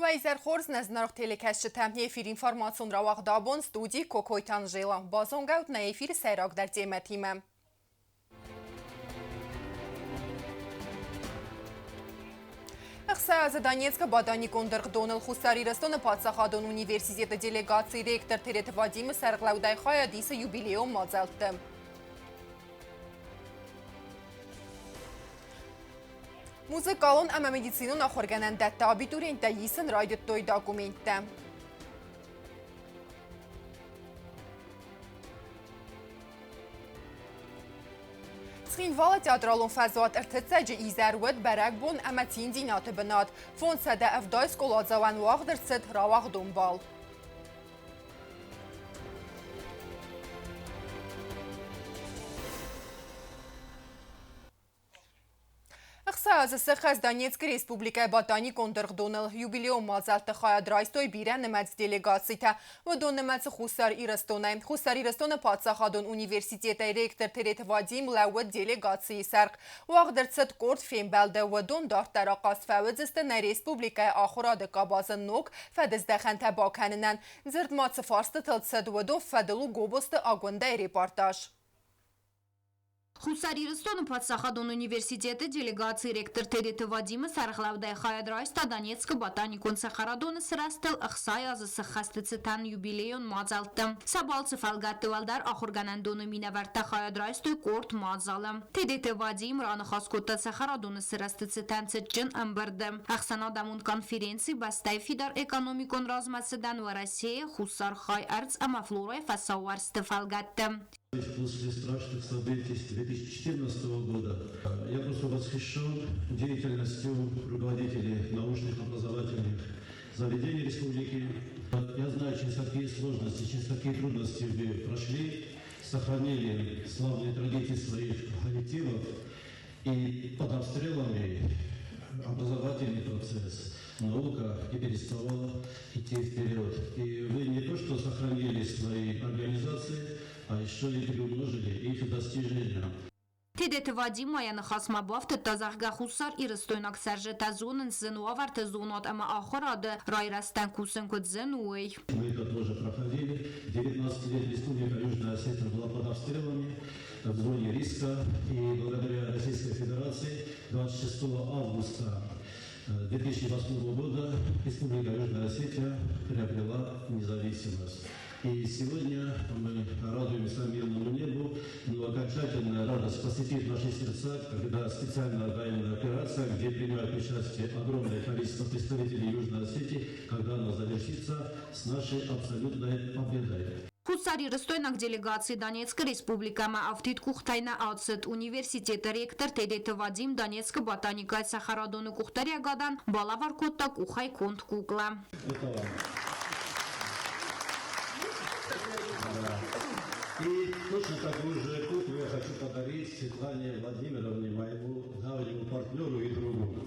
Уӕ изӕр хорз, нӕ зынаргъ телекӕсджытӕ! Эфир информацион рауагъд абон студи Кокойты Анжела. Базонгӕ ут нӕ эфиры сӕйрагдӕр темӕтимӕ. Ӕхсӕзы азы Донецкы ботаникон дыргъдоныл Хуссар Ирыстоны паддзахадон университеты делегацийы ректор Тереты Вадимы сӕргълӕудӕй хайад исы юбилейон мадзӕлтты. Музыкалон ӕмӕ медицинон ахуыргӕнӕндӕтты абитуриенттӕ исын райдыдтой документтӕ. Цхинвалы театралон фӕзуат ӕртыццӕджы изӕр уыд бӕрӕгбон ӕмӕ циндзинады бынат. 570 скъоладзауӕн уагъд ӕрцыд рауагъдон бал. Ӕхсӕзы сыхӕс Донецкы республикӕйы ботаникон дыргъдоныл юбилейон мадзӕлтты хайад райстой бирӕнымӕц делегацитӕ. Уыдон нымӕцы Хуссар Ирыстонӕй. Хуссар Ирыстоны паддзахадон университетӕй ректор Тереты Вадим лӕууыд делегацийы сӕргъ. Уагъд ӕрцыд къорд фембӕлды, уыдон дарддӕр ахъаз фӕуыдзысты нӕ республикӕйы ахуырады къабазы ног фӕдыздӕхӕнтӕ бакӕнынӕн. Дзырд ма цы фарстытыл цыд, уыдон фӕдыл у Гобозты Агуындӕйы репортаж. Хуссар Ирыстоны паддзахадон университеты делегацийы ректор Тереты Вадимы сӕргълӕудӕй хайад райста Донецкы ботаникон цӕхӕрадоны сырӕзтыл 60 азы сыххӕсты цытӕн юбилейон мадзӕлтты. Сӕ балцы фӕлгӕтты уӕлдӕр ахуыргӕнӕндоны минӕвӕрттӕ хайад райстой къорд мадзалы. Тедеты Вадим раныхас кодта цӕхӕрадоны сырӕзты цытӕн цытджын ӕмбырды. Ӕхсӕнадӕмон конференци бӕстӕйы фидар экономикон размӕцыдӕн Уӕрӕсейы Хуссар хай ӕрдз ӕмӕ флорӕйы фӕсаууӕрцты фӕлгӕтты. После страшных событий 2014 года я просто восхищен деятельностью руководителей научных образовательных заведений республики. Я знаю, через какие сложности, через какие трудности вы прошли, сохранили славные традиции своих коллективов и под обстрелами образовательный процесс, наука не переставала идти вперед. И вы не то что сохранили свои организации, а еще и приумножили их достижения. Тедеты Вадим ма йӕ ныхасмӕ бафтыдта, зӕгъгӕ, Хуссар Ирыстойнаг цӕрджытӕ зонынц зын уавӕрты зонад ӕмӕ ахуырады райрӕзтӕн кусын куыд зын, уый. Мы это тоже проходили. 19 лет Республика Южная Осетия была под обстрелами в зоне риска. И благодаря Российской Федерации 26 августа 2008 года Республика Южная Осетия приобрела независимость. И сегодня мы радуемся мирному небу, но окончательная радость посетит наши сердца, когда специальная военная операция, где принимают участие огромное количество представителей Южной Осетии, когда она завершится с нашей абсолютной победой. Хуссарирыстойнаг делегаци Донецкы республикӕмӕ афтид къухтӕй нӕ ацыд. Университеты ректор Тедеты Вадим Донецкы ботаникӕйы цӕхӕрадоны къухдариӕгадӕн балӕвар кодта къухӕй конд кукла. И точно такую же куклу я хочу подарить Светлане Владимировне, моему давнему партнеру и другу.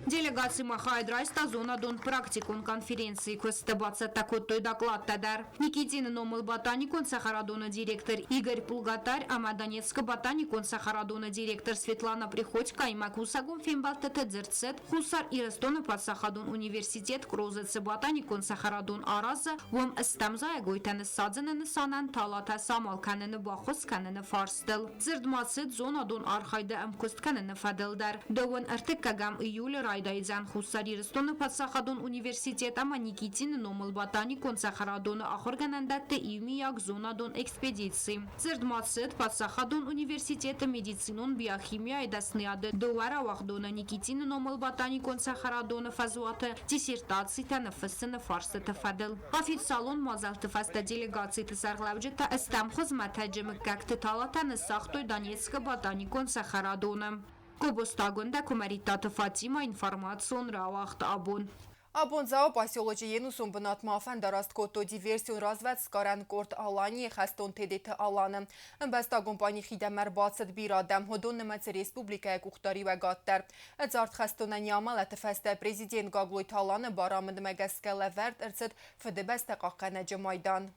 Делегаци ма хайад райста зонадон практикон конференцийы куысты бацӕттӕ кодтой докладтӕ дӕр. Никитины номыл ботаникон цӕхӕрадоны директор Игорь Плугатарь ӕмӕ Донецкы ботаникон цӕхӕрадоны директор Светлана Приходькоимӕ кусӕгон фембӕлдтыты дзырд цыд, Хуссар Ирыстоны паддзахадон университет Крозецы ботаникон цӕхӕрадон аразы, уым стӕм зайӕгойтӕ ныссадзыны нысанӕн талатӕ самал кӕныны баххуыс кӕныны фарстыл. Дзырд ма цыд зонадон архайды ӕмкуыст кӕныны фӕдыл дӕр. Дыууын ӕртыккӕгӕм июлы райдайдзӕн Хуссар Ирыстоны паддзахадон университет ӕмӕ Никитины номыл ботаникон цӕхӕрадоны ахуыргӕнӕндӕтты иумиаг зонадон экспедици. Дзырд ма цыд паддзахадон университеты медицинон биохимияйы дӕсныйады дыууӕ рауагъдоны Никитины номыл ботаникон цӕхӕрадоны фӕзуаты диссертацитӕ ныффыссыны фарстыты фӕдыл. Официалон мадзӕлтты фӕстӕ делегациты сӕргълӕуджытӕ стӕм хуызмӕтӕджы мыггӕгты талатӕ ныссагътой Донецкы ботаникон цӕхӕрадоны. Гобозтагондӕ Куымӕридтаты Фатимӕ информацион рауагъд абон. Абон Дзауы поселочы йе нусон бынатмӕ афӕндараст кодтой диверсион развӕдсгарӕн къорд Аланийы хӕстон Тедеты Аланы. Ӕмбӕстагон панихидӕмӕ ӕрбацыд бирӕ адӕм, уыдон нымӕцы республикӕйы къухдариуӕгад дӕр. Ӕдзард хӕстонӕн йӕ амӕлӕты фӕстӕ президент Гаглойты Аланы барамындмӕ гӕсгӕ лӕвӕрд ӕрцыд Фыдыбӕстӕ хъахъхъӕнӕджы майдан.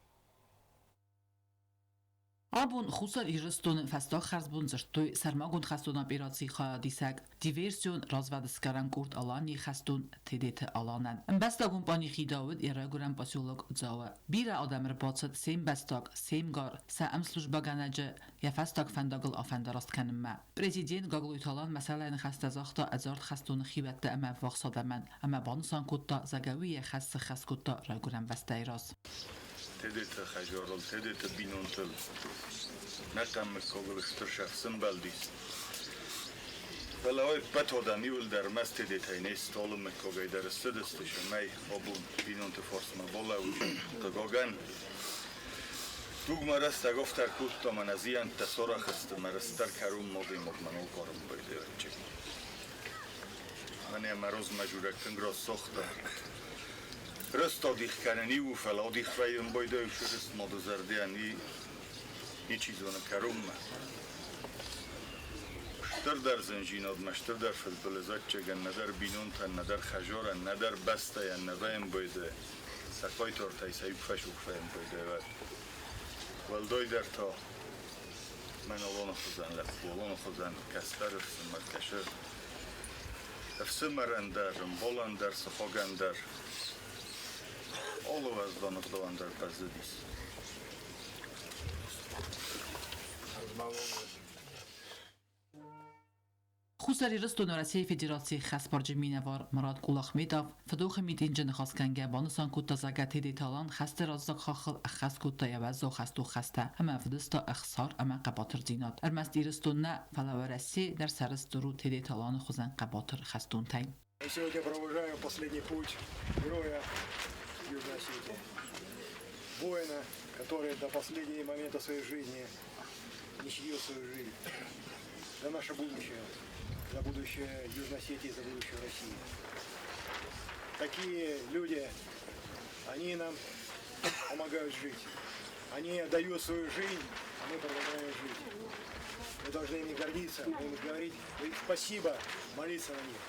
Абон Хуссар Ирыстоны фӕстаг хӕрзбон дзырдтой сӕрмагонд хӕстон операцийы хайадисӕг, диверсион развӕдсгарӕн къорд Алани-йы хӕстон Тедеты Аланӕн. Ӕмбӕстагон панихидӕ уыд йӕ райгуырӕн поселок Дзауы. Бирӕ адӕм ӕрбацыд се мбӕстаг, се мгар, сӕ ӕмслужбӕгӕнӕджы йӕ фӕстаг фӕндагыл афӕндараст кӕнынмӕ. Президент Гаглойты Алан мӕсӕллӕйы ныхӕстӕ загъта ӕдзард хӕстоны хиуӕттӕ ӕмӕ ӕввахс адӕмӕн ӕмӕ банысан кодта, зӕгъгӕ уый йӕ хӕс сыххӕст кодта райгуырӕн бӕстӕйы раз. Тедеты хӕдзарыл, Тедеты бинонтыл нӕ къаммыккогыл стыр сӕф сымбӕлдис. Фӕлӕ ой ӕппӕт адӕм иуылдӕр ӕрмӕст Тедетӕй не стъолы мыггагӕй дӕр ссыдысты, цӕмӕй абон бинонты фарсмӕ балӕууой. Хъыгагӕн, тугмӕ рӕстӕг афтӕ кодта, мӕнӕ зиӕнттӕ сарӕх сты, мӕ рыстдӕр кӕронмӕ адӕймагмӕ нал хъарын байдайӕччы. Мӕнӕ мӕ размӕ журӕг тынг рацагъта. Рыст адих кӕнын иу у, фӕлӕ адих вӕййын байдайы рыст мады зӕрдӕйӕн ничи зоны кӕронмӕ. Стырдӕр зынзинадмӕ, стырдӕр фыдбылыз ӕвӕццӕгӕн нӕдӕр бинонтӕн, нӕдӕр хӕдзарӕн, нӕдӕр бӕстӕйӕн нӕ вӕййын байдайы. Сӕ хъайтартӕй сӕ иу фӕсух вӕййын байдайы. Уӕлдайдӕр та мӕн Аланы хуызӕн лӕппу, Аланы хуызӕн кӕстӕр ӕфсымӕр кӕсы. Ӕфсымӕрӕн дӕр, ӕмбалӕн дӕр, сыхагӕн дӕр, алы уӕздан ӕгъдауӕн дӕр бӕззыдис. Хуссар Ирыстоны Уӕрӕсейы Федерацийы хӕсбарджын минӕвар Мурат Кулахметов фыдохы митинджы ныхасгӕнгӕ банысан кодта, зӕгъгӕ, Тедеты Алан хӕсты раззаг хаххыл ӕххӕст кодта йӕ уӕззау хӕстон хӕстӕ ӕмӕ ӕвдыста ӕхсар ӕмӕ хъӕбатырдзинад. Ӕрмӕст Ирыстон нӕ, фӕлӕ Уӕрӕсе дӕр сӕрыстыр у Тедеты Аланы хуызӕн хъӕбатыр хӕстонтӕй. Сегодня провожаю последний путь героя Южной Осетии. Воина, который до последнего момента своей жизни не щадил свою жизнь. За наше будущее, за будущее Южной Осетии, за будущее России. Такие люди, они нам помогают жить. Они отдают свою жизнь, а мы продолжаем жить. Мы должны ими гордиться, мы им говорить спасибо, молиться на них.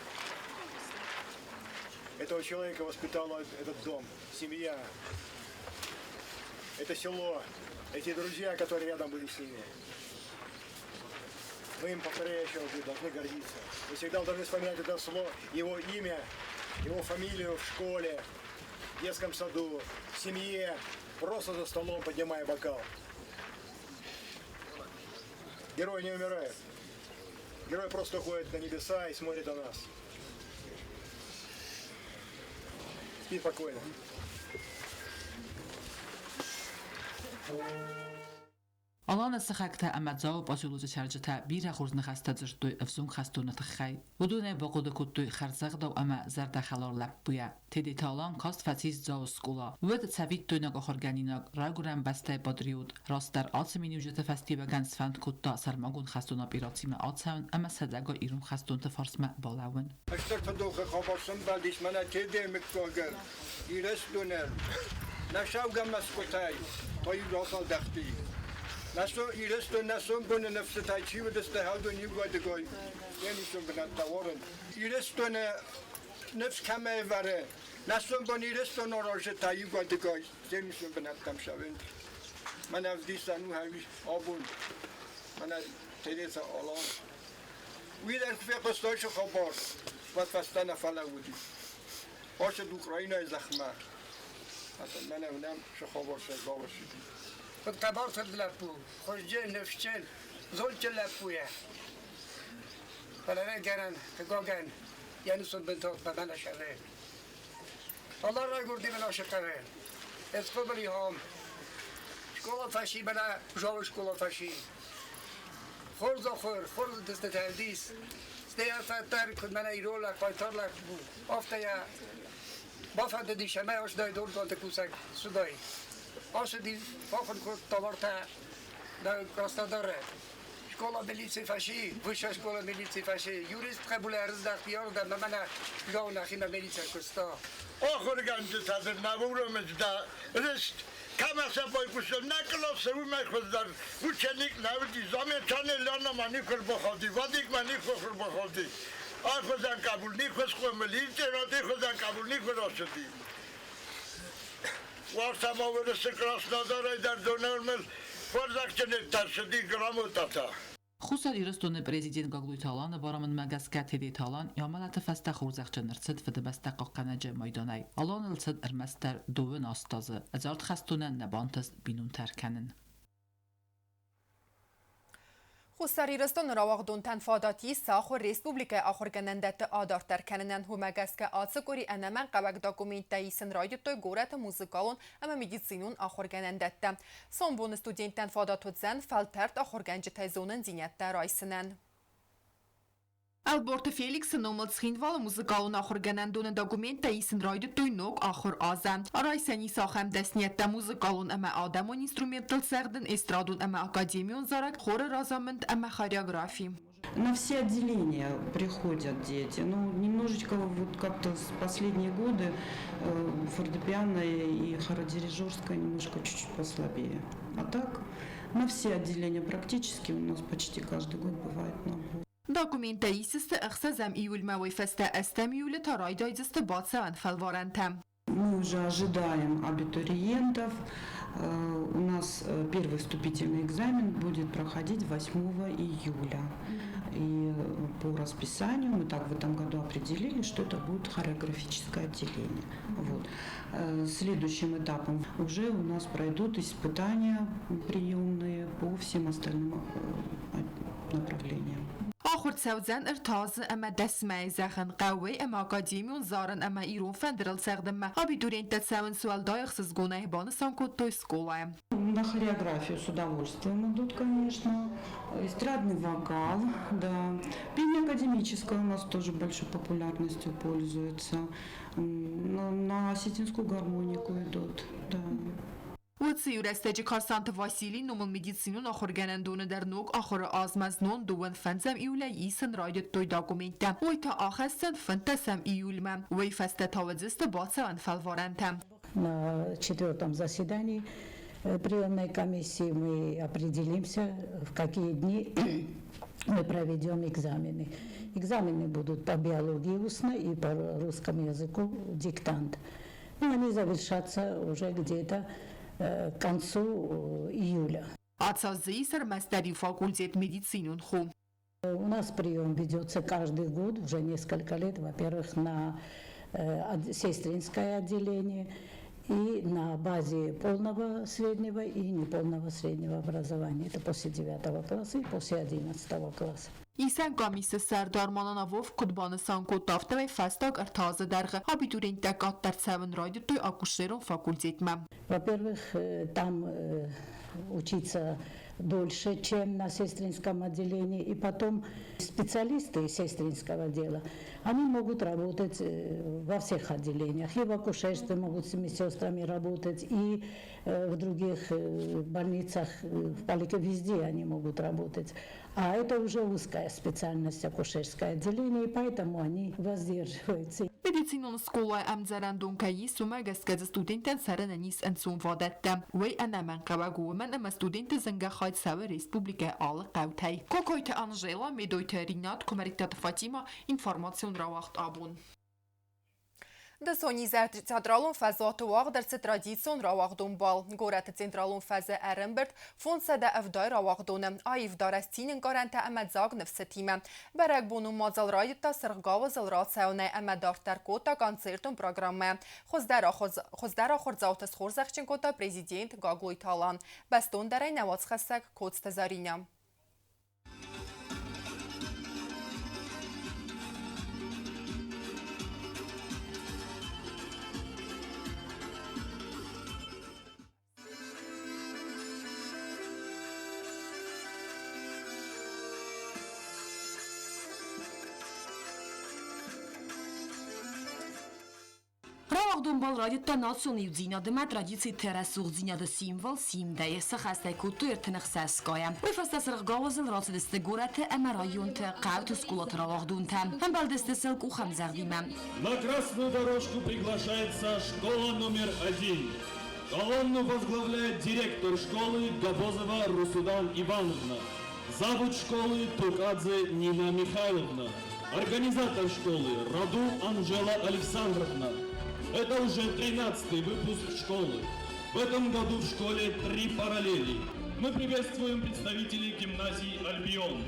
Этого человека воспитала этот дом, семья, это село, эти друзья, которые рядом были с ними. Мы им, повторяю еще раз, должны гордиться. Мы всегда должны вспоминать это слово, его имя, его фамилию в школе, в детском саду, в семье, просто за столом поднимая бокал. Герой не умирает. Герой просто уходит на небеса и смотрит на нас. Спи спокойно. Аланы сыхӕгтӕ ӕмӕ Дзауы поселочы цӕрджытӕ бирӕ хорз ныхӕстӕ дзырдтой ӕвзонг хӕстоны тыххӕй. Уыдонӕй бахъуыды кодтой хӕрзӕгъдау ӕмӕ зӕрдӕхӕлар лӕппуйӕ. Тедеты Алан каст фӕцис Дзауы скъола. Уыд цӕвиттойнаг ахуыргӕнинаг, райгуырӕн бӕстӕйы патриот. Растдӕр ацы миниуджыты фӕстиуӕгӕн сфӕнд кодта сӕрмагонд хӕстон операцимӕ ацӕуын ӕмӕ сӕдӕгай ирон хӕстонты фарсмӕ балӕууын. Стыр фыдохы хабар сӕмбӕлдис мӕнӕ Тедейы мыггагыл, Ирыстоныл. Нӕ саугӕ мӕсгуытӕй та-иу рафӕлдӕхти. Ирыстон нӕ сомбоны ныфсытӕй чи уыдысты, уыдон иугӕдыгой йе нусон бынӕттӕ уарын. Ирыстоны ныфс кӕмӕй вӕры, нӕ сомбон Ирыстон аразджытӕ иугӕдыгой се нусон бынӕттӕм цӕуынц. Мӕнӕ ӕвдисӕн у абон, мӕнӕ Тереза Алан. Уый дӕр куы фехъуыста уыцы хабар, уӕд фӕстӕ нӕ фӕлӕууыди. Ацыд Украинӕйы зӕхмӕ. Мӕнӕ уынӕм, цы хабар сӕ бавӕрсыди. Куыд хъӕбатыр лӕппу, хуызджын, ныфсджын, зондджын лӕппуйӕ. Фӕлӕ гӕнӕн, хъыгагӕн, йӕ нысон бынтон фӕмӕнӕ сӕвы. Алар райгуырди мын ашы хъӕуы. Эсхъобыли хом. Школа фӕси, мӕнӕ залы школа фӕси. Хорз ахуыр, хорз ӕнтыстытӕ ӕвдис. Стӕй афтӕ куыд мӕнӕ ирон лӕг, хъайтар лӕг афтӕ йӕ бафӕндыдис ӕмӕ ӕсдай дордзанты кусӕг суыдаид. Ацыди, фӕхуын кодта уартӕ Краснодары. Школа милиции фӕси, высшая школа милиции фӕси. Юрист хъӕбулӕй ӕрыздӕхт иӕрдӕм ӕмӕ нӕ гау нӕхимӕ милицӕ куыста. Ахуыргӕнджытӕ дын нӕ уромынц дӕ рыст. Кӕмӕ сӕ байхъуыстон, нӕ къласы уымӕй хуыздӕр ученик нӕ уыди. Замечание Лянамӕ никуы ӕрбахауди, Вадикмӕ никуы ӕрбахауди. Ай хуызӕн къабул никуы схъомыл, интернаты хуызӕн къабул никуы рацыди. Уартӕ ма уырысы Краснодарӕй дӕр донормыл Хорзӕхджын ӕрцыди грамотатӕ. Хуссар Ирыстоны президент Гаглойты Аланы барамындмӕ гӕсгӕ Тедеты Алан йӕ амӕлӕты фӕстӕ хорзӕхджын ӕрцыд Фыдыбӕстӕ хъахъхъӕнӕджы майданӕй. Аланыл цыд ӕрмӕстдӕр 28 азы. Ӕдзард хӕстонӕн нӕ бантыст бинонтӕ ӕркӕнын. Хуссар Ирыстоны рауагъдонтӕн фадат ис сӕ ахуыр республикӕйы ахуыргӕнӕндӕтты адарддӕр кӕнынӕн. Уымӕ гӕсгӕ ацы къуыри ӕнӕмӕнгхъӕуӕг документтӕ исын райдыдтой горӕты музыкалон ӕмӕ медицинон ахуыргӕнӕндӕттӕ. Сомбоны студенттӕн фадат уыдзӕн фӕлтӕрд ахуыргӕнджытӕй зонындзинӕдтӕ райсынӕн. Ӕлборты Феликсы номыл Цхинвалы музыкалон ахуыргӕнӕндоны документтӕ исын райдыдтой ног ахуыр азы. Райсӕн ис ахӕм дӕсниӕдтӕ музыкалон ӕмӕ адӕмон инструменттыл цӕгъдын, эстрадон ӕмӕ академион зарӕг, хоры разамынд ӕмӕ хореографи. На все отделения приходят дети. Ну, немножечко вот как-то с последние годы фортепиано и хородирижерское немножко чуть-чуть послабее. А так на все отделения практически у нас почти каждый год бывает набор. Документтӕ исдзысты ӕхсӕзӕм июльмӕ, уый фӕстӕ ӕстӕм июлы та райдайдзысты бацӕуӕн фӕлварӕнтӕ. Мы уже ожидаем абитуриентов. У нас первый вступительный экзамен будет проходить 8 июля. И по расписанию мы так в этом году определили, что это будет хореографическое отделение. Вот. Следующим этапом уже у нас пройдут испытания приемные по всем остальным направлениям. Ахуыр цӕудзӕн ӕртӕ азы ӕмӕ 10 мӕйы, зӕгъын хъӕуы, ӕмӕ академион зарын ӕмӕ ирон фӕндырыл цӕгъдынмӕ абитуриенттӕ цӕуынц уӕлдай ӕхсызгонӕй, банысан кодтой скъолайы. На хореографию с удовольствием идут, конечно. Эстрадный вокал, да. Пение академическое у нас тоже большой популярностью пользуется. На осетинскую гармонику идут, да. Уыцы иу рӕстӕджы Карсанты Василийы номыл медицинон ахуыргӕнӕндоны дӕр ног ахуыры азмӕ знон дыууын фӕндзӕм июлӕй исын райдыдтой документтӕ. Уый та ахӕсдзӕн 15-ӕм июльмӕ. Уый фӕстӕ та уыдзысты бацӕуӕн фӕлварӕнтӕ. На четвертом заседании приемной комиссии мы определимся, в какие дни мы проведем экзамены. Экзамены будут по биологии устно и по русскому языку диктант. Ну, они завершатся уже где-то к концу июля. Ацы аз дзы ис ӕрмӕстдӕр иу факультет медицинон хо. У нас прием ведется каждый год, уже несколько лет. Во-первых, на сестринское отделение и на базе полного среднего и неполного среднего образования. Это после 9 класса и после 11 класса. Исӕн къамисы сӕрдар Манана Вовк куыд банысан кодта, афтӕмӕй фӕстаг ӕртӕ азы дӕргъы абитуриенттӕ къаддӕр цӕуын райдыдтой акушерон факультетмӕ. Во-первых, там учиться дольше, чем на сестринском отделении. И потом специалисты сестринского дела, они могут работать во всех отделениях. И в акушерстве могут с медсестрами работать, и в других больницах, в поликлиниках, везде они могут работать. А это уже узкая специальность акушерское отделение, и поэтому они воздерживаются. Медицинон скъолайы ӕмдзӕрӕндон кӕй ис, уымӕ гӕсгӕ дзы студенттӕн цӕрынӕн ис ӕнцонвадӕттӕ. Уый ӕнӕмӕнгхъӕуӕг у, уымӕн ӕмӕ студентты зынгӕ хай цӕуы республикӕйы алы хъӕутӕй. Кокойты Анжела, Медойты Ринат, Куымӕридтаты Фатима, информацион рауагъд абон. Дысон изӕр театралон фӕзуаты уагъд ӕрцыд традицион рауагъдон бал. Горӕты централон фӕзы ӕрӕмбырд 570 рауагъдоны. Аив дарӕс, цинӕнкъарӕнтӕ ӕмӕ дзаг ныфсытимӕ. Бӕрӕгбонон мадзал райдыдта Сырх гауызыл рацӕуынӕй ӕмӕ дарддӕр кодта концертон программӕ. Хуыздӕр ахуырдзауты схорзӕхджын кодта президент Гаглойты Алан. Бӕстондӕрӕй нӕ уацхӕссӕг Коцты Заринӕ. Рауагъдон бал райдыдта национ иудзинады ӕмӕ традициты рӕсугъддзинады символ Симдӕй. Сӕххӕст ӕй кодтой 36 къайӕ. Уый фӕстӕ Сырх гауызыл рацыдысты горӕты ӕмӕ районты, хъӕуты скъолаты рауагъдонтӕ. Ӕмбӕлдысты сыл къухӕмдзӕгъдимӕ. На красную дорожку приглашается школа номер один. Колонну возглавляет директор школы Габозова Русудан Ивановна. Завуч школы Тукадзе Нина Михайловна. Организатор школы Раду Анжела Александровна. Это уже 13-й выпуск школы. В этом году в школе три параллели. Мы приветствуем представителей гимназии «Альбион».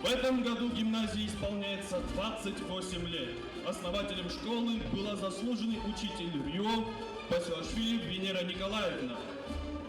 В этом году гимназии исполняется 28 лет. Основателем школы была заслуженный учитель РЮО Басилашвили Венера Николаевна.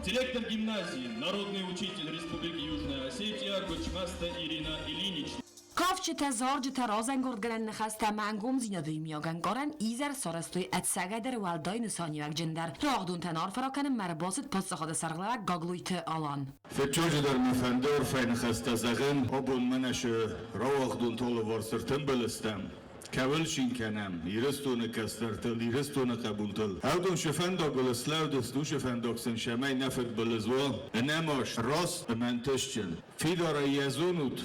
Директор гимназии, народный учитель Республики Южная Осетия Гочмаста Ирина Ильинична. Кафджытӕ, зарджытӕ, разӕнгардгӕнӕн ныхӕстӕ ӕмӕ ӕнгомдзинады иумиаг ӕнкъарӕн изӕр сарӕзтой ӕцӕгӕйдӕр уӕлдай нысаниуӕгджындӕр. Рауагъдонтӕн арфӕ ракӕнынмӕ ӕрбацыд паддзахады сӕргълӕууӕг Гаглойты Алан. Фыццаджыдӕр мӕ фӕнды арфӕйы ныхӕстӕ зӕгъын, абон мӕнӕ цы рауагъдонты алыварс ӕртымбыл стӕм, кӕуыл цин кӕнӕм, Ирыстоны кӕстӕртыл, Ирыстоны хъӕбултыл. Ӕвдон сы фӕндагыл слӕудысты, уыцы фӕндаг сын цӕмӕй нӕ фыдбылыз уа, ӕнӕмаст, раст ӕмӕ ӕнтыстджын. Фидарӕй йӕ зонут,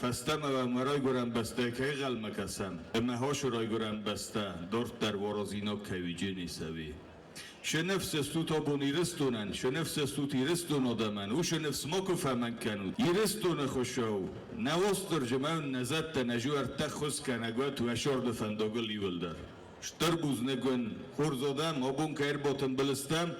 фӕстӕмӕ уӕм мӕ райгуырӕн бӕстӕйы кӕй ӕнхъӕлмӕ кӕсӕм, ӕмӕ хосы райгуырӕн бӕстӕ дарддӕр уаразинаг кӕй уиджени цӕуи. Се ныфс стут абон Ирыстонӕн, се ныфс стут Ирыстоны адӕмӕн, уыцы ныфс макуы фӕмӕнг кӕнут. Ирыстоны Хуыцау, нӕ Уастырджы мӕ уын нӕ зӕдтӕ, нӕ зуӕрттӕ ххуыс кӕнӕг уӕд уӕ сӕрды фӕндагыл иуылдӕр. Стыр бузныг уын, хорз адӕм, абон кӕй ӕрбатымбыл стӕм,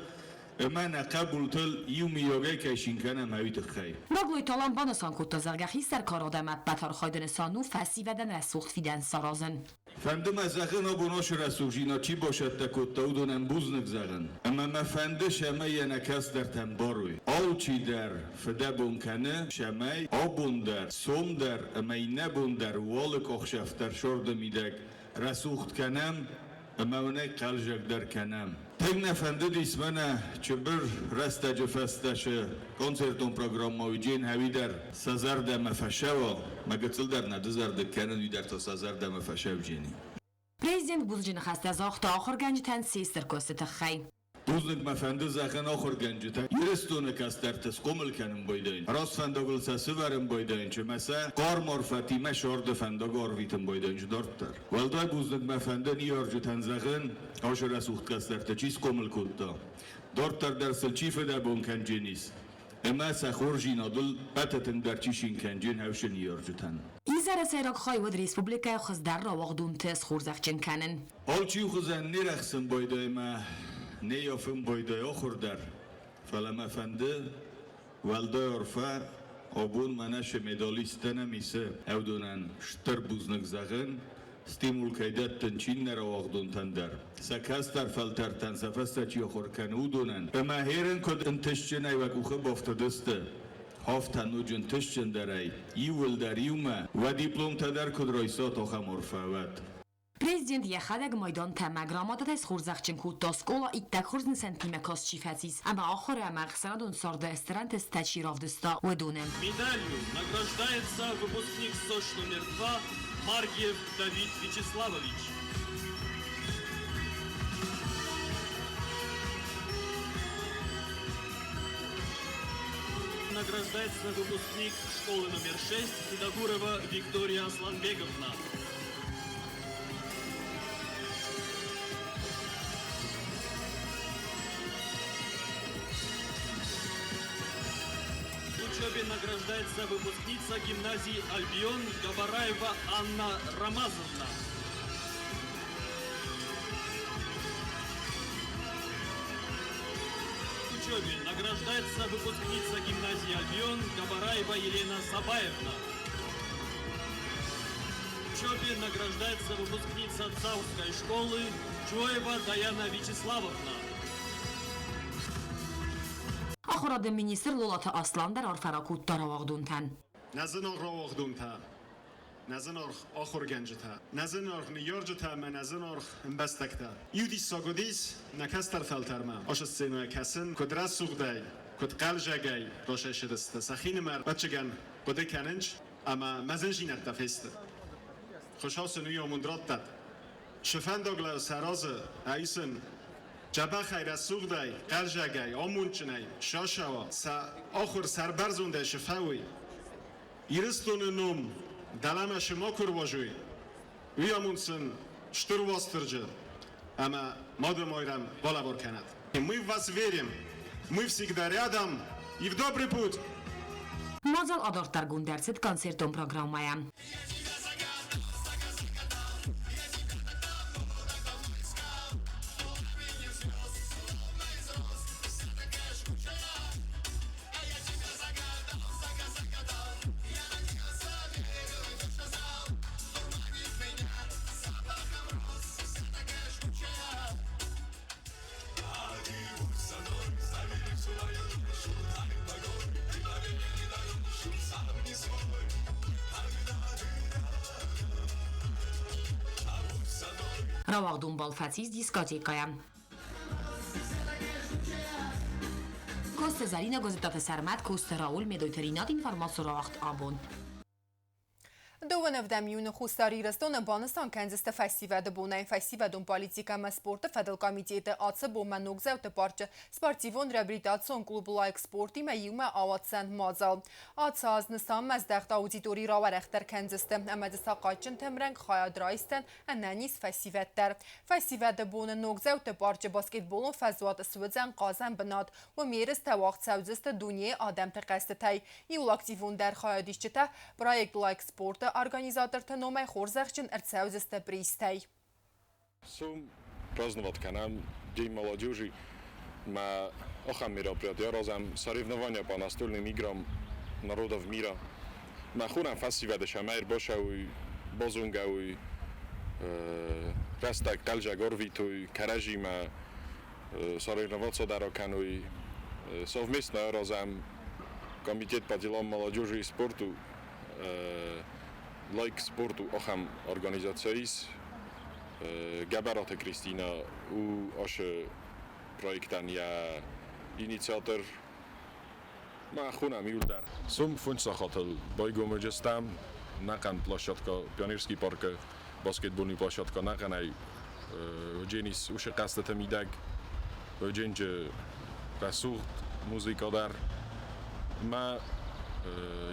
ӕмӕ нӕ хъӕбултыл иумийагӕй кӕй цин кӕнӕм, уый тыххӕй. Гаглойты Алан банысан кодта, зӕгъгӕ, хистӕр кары адӕм ӕппӕт архайды нысан у фӕсивӕдӕн рӕсугъд фидӕн саразын. Фӕнды мӕ зӕгъын, абон ацы рӕсугъдзинад чи бацӕттӕ кодта, уыдонӕн бузныг зӕгъын. Ӕмӕ мӕ фӕнды, цӕмӕй йӕ нӕ кӕстӕртӕн барой. Алчидӕр фыдӕбон кӕны, цӕмӕй абон дӕр, сом дӕр ӕмӕ иннӕ бон дӕр уалы къахсӕфтӕр сӕрды мидӕг рӕсугъд кӕнӕм ӕмӕ уын ӕй хъӕлзӕгдӕр кӕнӕм. Тынг нӕ фӕндыдис мӕнӕ чыбыр рӕстӕджы фӕстӕ цы концертон программӕ уыджен ӕви дӕр сӕ зӕрдӕмӕ фӕсӕуа, мӕ гыццыл дӕр нӕ дызӕрдыг кӕнын, уый дӕр та сӕ зӕрдӕмӕ фӕсӕвджени. Президент бузныджы ныхӕстӕ загъта ахуыргӕнджытӕн се стыр куысты тыххӕй. Бузныг мӕ фӕнды зӕгъын ахуыргӕнджытӕ Ирыстоны кӕстӕрты схъомыл кӕнын байдайын, раст фӕндагыл сӕ сывӕрын байдайын, ӕмӕ сӕ хъарм арфӕтимӕ сӕрды фӕндаг арвитын байдайын дарддӕр. Уӕлдай бузныг мӕ фӕнды ныййарджытӕн зӕгъын, ацы рӕсугъд кӕстӕртӕ чи схъомыл кодта, дарддӕр дӕр сыл чи фыдӕбон кӕндженис, ӕмӕ сӕ хорздзинадыл пӕты тынгдӕр чи цин кӕнджен хӕфсы ныййарджытӕн. Изӕры сӕйраг хай уыд республикӕйы хуыздӕр рауагъдонты схорзӕхджын кӕнын. Алчи хуызӕн не рӕхсын байдайы мӕ не ййафын байдайы ахуыр дӕр, фӕлӕ мӕ фӕнды уӕлдай арфӕ абон мӕнӕ цы медалисттӕ нӕм исы, уыдонӕн стыр бузныг зӕгъын, стимул кӕй дӕттын чи нӕ рауагъдонтӕн дӕр, сӕ кӕстӕр фӕлтӕртӕн сӕ фӕстӕ чи ахуыр кӕны, уыдонӕн. Ӕмӕ херын куыд ӕнтыстджынӕй уӕ къухы бафтыдысты, афтӕ ноджы ӕнтыстджындӕрӕй, иууылдӕр иумӕ, уӕ дипломтӕ дӕр куыд райсат, ахӕм арфӕ уӕд. Президент йӕхӕдӕг майдантӕ ӕмӕ грамотатӕй схорзӕхджын кодта скъола иттӕг хорз нысӕнттимӕ каст чи фӕцис ӕмӕ ахуыр ӕмӕ ӕхсӕнадон царды ӕстӕрӕнтыстӕ чи равдыста, уыдонӕн. Медалью награждается выпускник СОШ номер 2 Маргиев Давид Вячеславович. Награждается выпускник школы номер 6 Федогурова Виктория Асланбеговна. В учебе награждается выпускница гимназии «Альбион» Габараева Анна Рамазовна. В учебе награждается выпускница гимназии «Альбион» Габараева Елена Сабаевна. В учебе награждается выпускница Цаурской школы Чоева Даяна Вячеславовна. Ахуырады министр Лолаты Аслан дӕр арфӕ ракодта рауагъдонтӕн. Нӕ зынаргъ рауагъдонтӕ, нӕ зынаргъ ахуыргӕнджытӕ, нӕ зынаргъ ныййарджытӕ ӕмӕ нӕ зынаргъ ӕмбӕстӕгтӕ. Иу диссаг уыдис нӕ кӕстӕр фӕлтӕрмӕ ацы сценӕйӕ кӕсын, куыд рӕсугъдӕй, куыд хъӕлзӕгӕй расайсыдысты, сӕхинымӕр ӕвӕццӕгӕн хъуыды кӕнынц ӕмӕ мӕ зындзинӕдтӕ фесты. Хуыцау сын уый амонд радтӕд. Цы фӕндаг лӕ сӕ разы, ай сын дзӕбӕхӕй, рӕсугъдӕй, хъӕлзӕгӕй, амондджынӕй сасӕуа, сӕ ахуыр сӕрбӕрзондӕй цы фӕуой. Ирыстоны ном дӕлӕмӕ цы макуы руазой, уый амонд сын Стыр Уастырджы ӕмӕ Мады Майрӕм балӕвар кӕнӕд. Мы в вас верим, мы всегда рядом и в добрый путь! Мадзал адарддӕргонд ӕрцыд концертон программӕйӕ. Рауагъдон бал фӕцис дискотекӕйӕ. Коцты Зӕринӕ, Гозыттаты Сӕрмӕт, Коцты Рауль, Медойты Ринат, информацион рауагъд Абон. 27 июны Хуссар Ирыстоны банысан кӕндзысты фӕсивӕды бонӕй. Фӕсивӕдон политикӕ ӕмӕ спорты фӕдыл комитеты ацы бонмӕ Ногдзауты парчы спортивон-реабилитацион клуб Лайк спортимӕ иумӕ ауадздзӕн мадзал. Ацы аз нысанмӕздӕхт аудитори рауӕрӕхдӕр кӕндзысты ӕмӕ дзы сахъатджынты ӕмрӕнхъ хайад райсдзӕн ӕнӕниз фӕсивӕд дӕр. Фӕсивӕды боны Ногдзауты парчы баскетболон фӕзуат суыдзӕн хъазӕн бынат. Уым ерыстӕ уагъд цӕудзысты дунейы адӕмты хъӕзтытӕй. Иууыл активондӕр хайадисджытӕ проект Лайк спорты организаторты номӕй хорзӕхджын ӕрцӕудзысты призтӕй. Сом праздновать кӕнӕм День молодежи мӕ ахӕм мероприятие аразӕм соревнования по настольным играм народов мира. Мӕ хонӕм фӕсивӕды сӕмӕ ӕрбацӕуй, базонгӕ уй, рӕстӕг хъӕлдзӕг ӕрвитуй, кӕрӕдзимӕ соревноваться дӕр кӕнуй. Совместно аразӕм комитет по делам молодежи и спорту, Лайк спорту ахӕм организаци ис. Гӕбӕраты Кристина у ашы проектӕн йӕ инициатор. Мӕ хонӕм иуылдӕр. Сом фондз сахатыл байгом уыдзыстӕм нӕхъӕн площадка Пионерский паркы баскетбольный площадка нӕхъӕнӕй уыдженис уыцы хъӕзтыты мидӕг уыдженджы рӕсугъд музыкӕ дӕр мӕ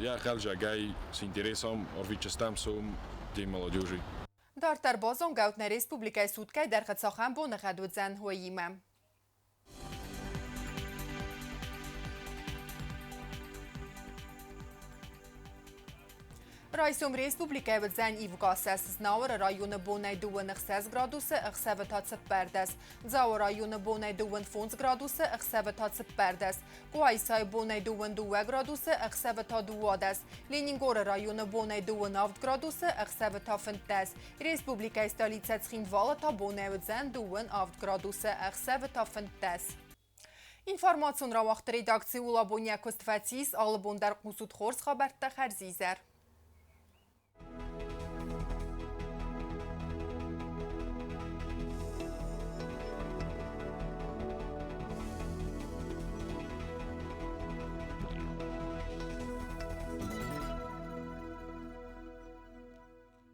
йӕ хъӕлдзӕгӕй с интересом ӕрвитдзыстӕм сом День молодежи. Дарддӕр базонгӕут нӕ республикӕйы суткӕйы дӕргъы цахӕм боныгъӕд уыдзӕн, уыимӕ. Райсом республикӕйы уыдзӕн ивгӕ Знауыры районы бонӕй 26 градусы, ӕхсӕвы та 14. Дзауы районы бонӕй 25 градусы, ӕхсӕвы та 14. Къуайсайы бонӕй 22 градусы, ӕхсӕвы та 12. Ленингоры районы бонӕй 27 градусы, ӕхсӕвы та 15. Республикӕйы столицӕ Цхинвалы та бонӕй уыдзӕн 27 градусы, ӕхсӕвы та 15. Информацион рауагъды редакци Улабонӕ куыст фӕцис, алы бон дӕр хъусут хорз хабӕрттӕ хӕрзизӕр.